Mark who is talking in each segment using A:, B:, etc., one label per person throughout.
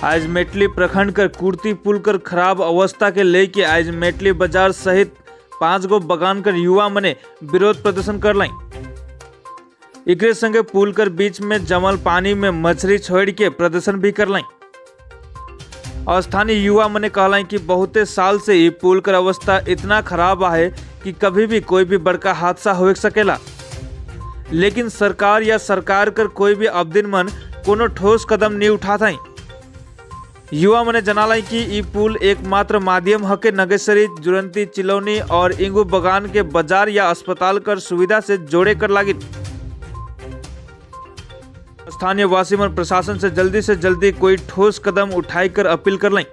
A: आज मेटली प्रखंड कर कुर्ती पुल कर खराब अवस्था के लेके आज मेटली बाजार सहित 5 गो बगान कर युवा मने विरोध प्रदर्शन कर लाई। एकरे संगे पुल कर बीच में जमल पानी में मछली छोड़ के प्रदर्शन भी कर लाई। स्थानीय युवा मने कहलाई कि बहुते साल से ये पुल कर अवस्था इतना खराब है कि कभी भी कोई भी बड़का हादसा हो सकेला, लेकिन सरकार या सरकार कर कोई भी अबदिन मन कोनो ठोस कदम नहीं उठात है। युवा मने जनालाई कि ई पुल एकमात्र माध्यम हके नगेश्वरी, जुरंती, चिलौनी और इंगू बगान के बाजार या अस्पताल कर सुविधा से जोड़े कर लागी। स्थानीय वासी मन प्रशासन से जल्दी कोई ठोस कदम उठाई कर अपील कर लाई।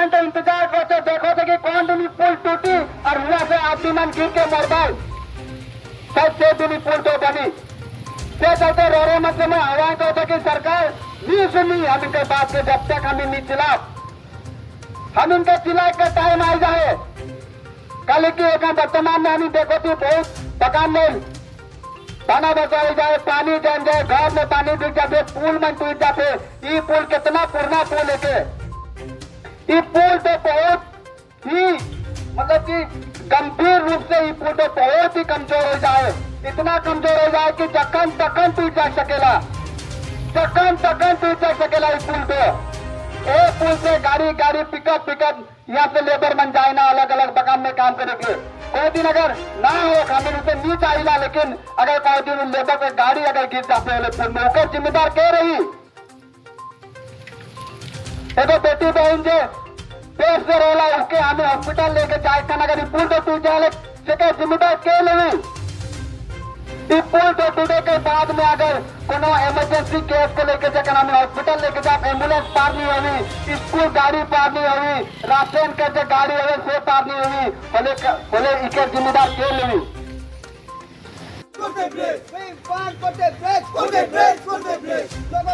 B: तो इंतजार करते देखो थे कि कौन दिन पुल टूटी और हुआ से आदमी मन गिर के मर गए। सबसे दिन पुल तो बनी से चलते रो रो मत में आह्वान करते कि सरकार नहीं सुनी हम इनके बात के, जब तक हम नहीं चिल्ला, हम इनके चिल्ला का टाइम आ जाए। कल की एक वर्तमान में हम देखो थी बहुत बगान में दाना बचाए जाए, पानी जम जाए, घर में पानी गिर जाते, पुल में टूट जाते। ये पुल कितना पुराना पुल है, ये पुल तो बहुत ही मतलब कि गंभीर रूप से ये पुल तो बहुत ही कमजोर हो जाए, इतना कमजोर हो जाए कि जखन तखन टूट जा सकेला, जखन तखन टूट जा सकेला ये पुल तो। एक पुल से गाड़ी गाड़ी पिकअप पिकअप यहाँ से लेबर मन जाए ना अलग अलग बगान में काम करेंगे। कोई दिन अगर ना हो हमें उसे नहीं चाहिए, लेकिन अगर कोई दिन लेबर के गाड़ी अगर गिर जाते हैं पुल में, उसका जिम्मेदार के रही? एगो बेटी बहन जे पेट से रोला उसके हमें हॉस्पिटल लेके जाए, अगर पुल तो टूट जाए जिम्मेदार के लेवी? पुल तो टूटे के बाद में अगर कोनो इमरजेंसी केस के लेके जखन हमें हॉस्पिटल लेके जाए, एम्बुलेंस पार नहीं हुई, स्कूल गाड़ी पार नहीं हुई, राशन के जो गाड़ी हुई से पार नहीं हुई, बोले बोले इके जिम्मेदार के लेवी?
C: लोगों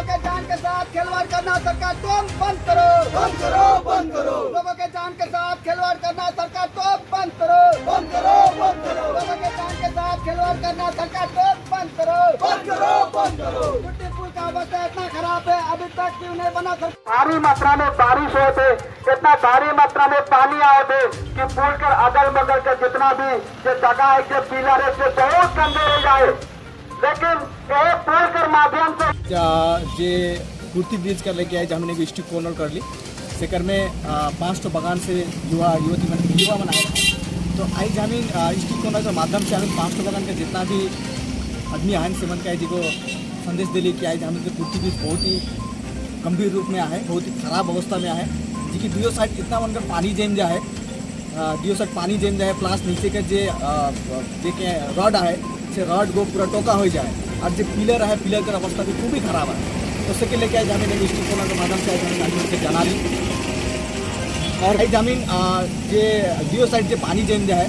C: के जान के साथ खिलवाड़ करना सरकार तुम बंद करो, बंद करो, बंद करो। लोगों के जान के साथ खिलवाड़ करना सरकार तुम बंद करो, बंद करो, बंद करो। लोगों के जान के साथ खिलवाड़ करना सरकार तुम बंद करो, बंद करो, बंद करो। टूटी पुल का अवस्था इतना खराब है, अभी तक क्यों नहीं बना?
B: भारी मात्रा में बारिश होते, इतना भारी मात्रा में पानी आए थे कि पुल के अगल बगल के जितना भी जो जगह है के पिलर है से बहुत कमजोर हो जाए, लेकिन एक पुल के माध्यम से
D: जे कुर्ती ब्रिज कर लेके आए हमने एगो स्ट्रीट कॉर्नर कर ली, सेकर में 5 ठो बगान से युवा युवती मन युवा मन आए। तो आई जमीन स्ट्रीट कॉर्नर के माध्यम से हमें 5 ठो बगान के जितना भी आदमी आए से मन का जी को संदेश दिली कि आज हमें कुर्ती ब्रिज बहुत ही गंभीर रूप में आए, बहुत ही खराब अवस्था में आए, जी कि दुयो साइड इतना मनकर पानी जम जाए, दुयो साइड पानी जम जाए, प्लस नीचे के जे के रॉड आए से रॉड गो पूरा टोका हो जाए और जो पिलर है पिलर का अवस्था भी खूब ही खराब है। तो उसके लेके आज हमें स्ट्रीट कॉर्नर के माध्यम से आज हमें आदमी के जना ली और जमीन जे दुयो साइड जे पानी जम जाए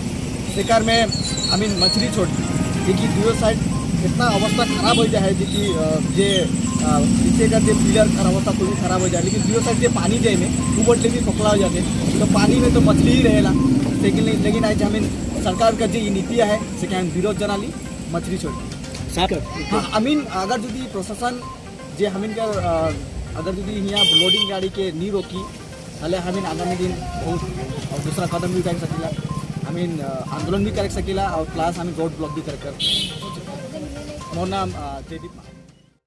D: सेकर में हमें मछली छोड़ जे कि दुयो साइड इतना अवस्था खराब हो जाए जे कि जे नीचे का जो पिलर का अवस्था तो भी खराब हो जाए, लेकिन दुयो साइड जो पानी जाए में ऊपर भी खोखला हो जाते तो पानी में तो मछली ही रहेला। लेकिन आज हमें सरकार का जो नीति है से हम विरोध जना ली मछली छोड़। हाँ अमीन अगर यदि प्रशासन जे हमीन का अगर यदि यहाँ लोडिंग गाड़ी के नहीं रोकी हले हमीन आगामी दिन बहुत और दूसरा कदम भी उठा सकीला, हमीन आंदोलन भी कर सकीला और प्लस हमें रोड ब्लॉक भी कर। मोर नाम जयदीप।